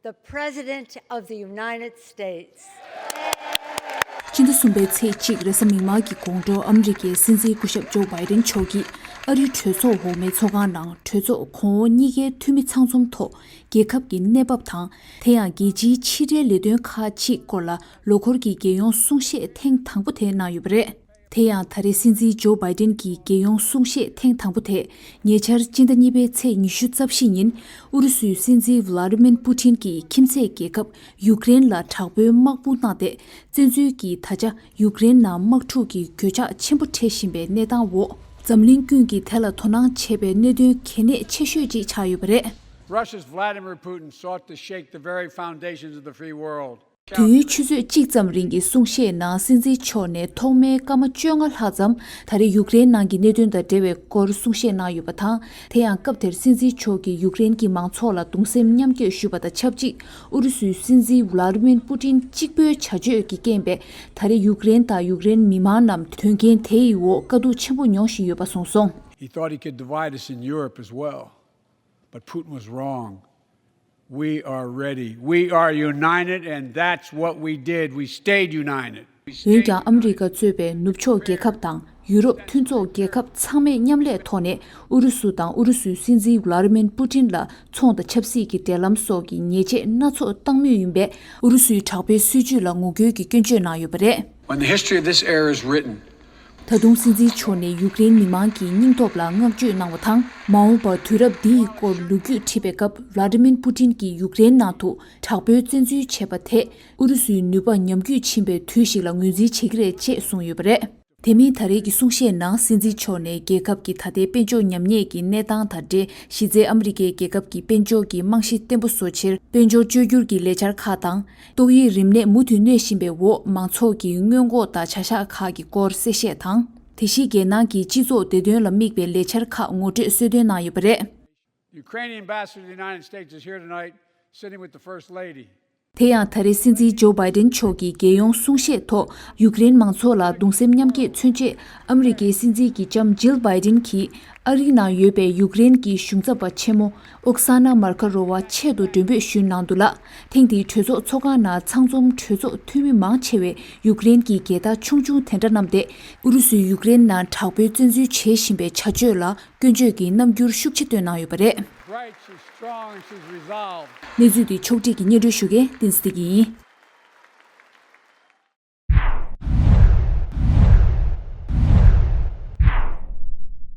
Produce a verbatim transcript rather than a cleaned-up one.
The President of the United States. སྤྱི་ཟླ་གསུམ་པའི་ཚེས་གཅིག་རེས་གཟའ་མིག་དམར་གྱི་དགོང་དྲོ་ཨ་མི་རི་ཀའི་སྲིད་འཛིན་སྐུ་ཞབས་ཇོ་བྷའི་ཌེན་མཆོག་གིས་ཨ་རིའི་གྲོས་ཚོགས་འོག་མའི་ཚོགས་ཁང་ནང་གྲོས་ཚོགས་གོང་འོག་གཉིས་ཀའི་འཐུས་མི་ཚང་འཛོམས་ཐོག་རྒྱལ་ཁབ་ཀྱི་གནས་བབ་དང་། དེ་ཡང་རྒྱལ་སྤྱིའི་ཕྱི་འབྲེལ་ལས་དོན་ཁག་ཅིག་སྐོར་ལ་ལོ་འཁོར་གྱི་རྒྱལ་ཡོངས་གསུང་བཤད་ཐེངས་དང་པོ་དེ་གནང་ཡོད་པ་རེད། དེ་ཡང་ད་རེས་སྲིད་འཛིན་ཇོ་བྷའི་ཌེན་གྱི་རྒྱལ་ཡོངས་གསུང་བཤད་ཐེངས་དང་པོ་དེ་ཉེ་ཆར་སྤྱི་ཟླ་གཉིས་པའི་ཚེས་ཉི་ཤུ་རྩ་བཞི་ཉིན་ཨུ་རུ་སུའི་སྲིད་འཛིན་ཝི་ལ་ཏི་མིར་པུ་ཏིན་གྱིས་ཁྱིམ་མཚེས་རྒྱལ་ཁབ་ཡུཀ་རེན་ལ་དྲག་པོའི་དམག་དཔུང་གནང་སྟེ། བཙན་འཛུལ་གྱིས་ད་ཆ་ཡུཀ་རེན་ནང་དམག་འཁྲུག་གི་གོད་ཆག་ཆེན་པོ་འཕྲད་བཞིན་པའི་གནས་སྟངས་འོག་འཛམ་གླིང་ཀུན་གྱིས་དེ་ལ་དོ་སྣང་བྱེད་པའི་གནད་དོན་གལ་གནད་ཆེ་ཤོས་ཅིག་ཆགས་ཡོད་པ་རེད། Russia's Vladimir Putin sought to shake the very foundations of the free world. དུས་ཡུན་ཆུ་ཚོད་གཅིག་ཙམ་རིང་གི་གསུང་བཤད་ནང་སྲིད་འཛིན་མཆོག་ནས་ཐོག་མའི་སྐར་མ་བཅོ་ལྔ་ལྷག་ཙམ་ད་རེས་ཡུཀ་རེན་ནང་གི་གནད་དོན་དང་འབྲེལ་བའི་སྐོར་གསུང་བཤད་གནང་ཡོད་པ་དང་། དེ་ཡང་སྐབས་དེར་སྲིད་འཛིན་མཆོག་གིས་ཡུཀ་རེན་གྱི་མང་ཚོགས་ལ་གདུང་སེམས་མཉམ་སྐྱེད་ཞུས་པ་དང་ཆབས་ཅིག་ཨུ་རུ་སུའི་སྲིད་འཛིན་ཝི་ལ་ཏི་མིར་པུ་ཏིན་གཅིག་པོའི་བྱ་སྤྱོད་ཀྱི་རྐྱེན་པས་ད་རེས་ཡུཀ་རེན་དང་ཡུཀ་རེན་མི་མང་རྣམས་དོན་རྐྱེན་དེ་ཡི་འོག་དཀའ་སྡུག་ཆེན་པོ་མྱོང་བཞིན་ཡོད་པ་གསུངས་སོང་། He thought he could divide us in Europe as well. But Putin was wrong. We are ready. We are united, and that's what we did. We stayed united. འོན་ཀྱང་ཨ་མི་རི་ཀ་གཙོས་པའི་ནུབ་ཕྱོགས་རྒྱལ་ཁབ་དང་ཡུ་རོབ་མཐུན་ཚོགས་རྒྱལ་ཁབ་ཚང་མས་མཉམ་ལས་ཐོག་ནས་ཨུ་རུ་སུ་དང་ཨུ་རུ་སུའི་སྲིད་འཛིན་ཝི་ལ་ཏི་མིར་པུ་ཏིན་ལ་ཚོང་དང་ཆབ་སྲིད་ཀྱི་འབྲེལ་ལམ་སོགས་ཀྱི་ཉེས་ཆད་སྣ་ཚོགས་བཏང་མུས་ཡིན་པས། ཨུ་རུ་སུའི་དྲག་པོའི་སྲིད་ཇུས་ལ་ངོ་རྒོལ་གྱི་སྐྱོན་བརྗོད་གནང་ཡོད་པ་རེད། When the history of this era is written, ད་དུང་སྲིད་འཛིན་མཆོག་ནས་ཡུཀ་རེན་མི་མང་གི་སྙིང་སྟོབས་ལ་བསྔགས་བརྗོད་གནང་བ་དང་། མ་འོངས་པར་དུས་རབས་འདི་ཡི་སྐོར་ལོ་རྒྱུས་བྲིས་པའི་སྐབས་ཝི་ལ་ཏི་མིར་པུ་ཏིན་གྱིས་ཡུཀ་རེན་ནང་དུ་དྲག་པོའི་བཙན་འཛུལ་བྱས་པ་དེས་ཨུ་རུ་སུའི་ནུས་པ་ཉམས་རྒུད་ཕྱིན་པའི་དུས་ཤིག་ལ་ངོས་འཛིན་བྱེད་ཀྱི་རེད་ཅེས་གསུངས་ཡོད་པ་རེད། དེ་མིན་ད་རེས་ཀྱི་གསུང་བཤད་ནང་སྲིད་འཛིན་མཆོག་ནས་རྒྱལ་ཁབ་ཀྱི་ད་ལྟའི་དཔལ་འབྱོར་ཉམས་ཉེས་ཀྱི་གནས་སྟངས་དང་འབྲེལ། གཞི་རྩའི་ཨ་མི་རི་ཀའི་རྒྱལ་ཁབ་ཀྱི་དཔལ་འབྱོར་གྱི་རྨང་གཞི་བརྟན་པོ་བཟོ་ཕྱིར་དཔལ་འབྱོར་བཅོས་བསྒྱུར་གྱི་ལས་འཆར་ཁག་དང་། ཏོག་དབྱིབས་རིམས་ནད་མུ་མཐུད་གནས་བཞིན་པའི་འོག་མང་ཚོགས་ཀྱི་སྔོན་འགོག་དང་བྱ་གཞག་ཁག་གི་སྐོར་གསལ་བཤད་དང་། དེ་བཞིན་རྒྱལ་ནང་གི་སྤྱི་ཚོགས་བདེ་དོན་ལ་དམིགས་པའི་ལས་འཆར་ཁག་ངོ་སྤྲོད་གསལ་སྟོན་གནང་ཡོད་པ་རེད། The Ukrainian ambassador to the United States is here tonight, sitting with the First Lady. དེ་ཡང་ད་རེས་སྲིད་འཛིན་ཇོ་བྷའི་ཌེན་མཆོག་གི་རྒྱལ་ཡོངས་གསུང་བཤད་ཐོག་ཡུཀ་རེན་མང་ཚོགས་ལ་གདུང་སེམས་མཉམ་སྐྱེད་མཚོན་ཆེད་ཨ་མི་རི་ཀའི་སྲིད་འཛིན་གྱི་ལྕམ་ཇིལ་བྷའི་ཌེན་གྱིས་ཨ་རིའི་ནང་ཡོད་པའི་ཡུཀ་རེན་གྱི་གཞུང་ཚབ་པ་ཆེན་མོ་ཨོག་ས་ན་མར་ཁ་རོ་ཝ་ཆེད་དུ་མགྲོན་འབོད་ཞུས་གནང་འདུག་ལ། ཐེངས་འདིའི་གྲོས་ཚོགས་ཚོགས་ཁང་ནང་ཚང་འཛོམས་གྲོས་ཚོགས་འཐུས་མི་མང་ཆེ་བས་ཡུཀ་རེན་གྱི་རྒྱལ་དར་ཆུང་ཆུང་དེ་འདྲ་བསྣམས་ཏེ་ཨུ་རུ་སུས་ཡུཀ་རེན་ནང་དྲག་པོའི་བཙན་འཛུལ་བྱེད་བཞིན་པའི་བྱ་སྤྱོད་ལ་སྐྱོན་བརྗོད་ཀྱི་རྣམ་འགྱུར་ཤུགས་ཆེ་བཏོན་གནང་ཡོད་པ་རེད། Right, she's strong and she's resolved. གནས་ཚུལ་འདི་ཕྱོགས་བསྒྲིགས་ཀྱིས་སྙན་སྒྲོན་ཞུ་མཁན་བསྟན་འཛིན་བདེ་སྐྱིད་ཡིན།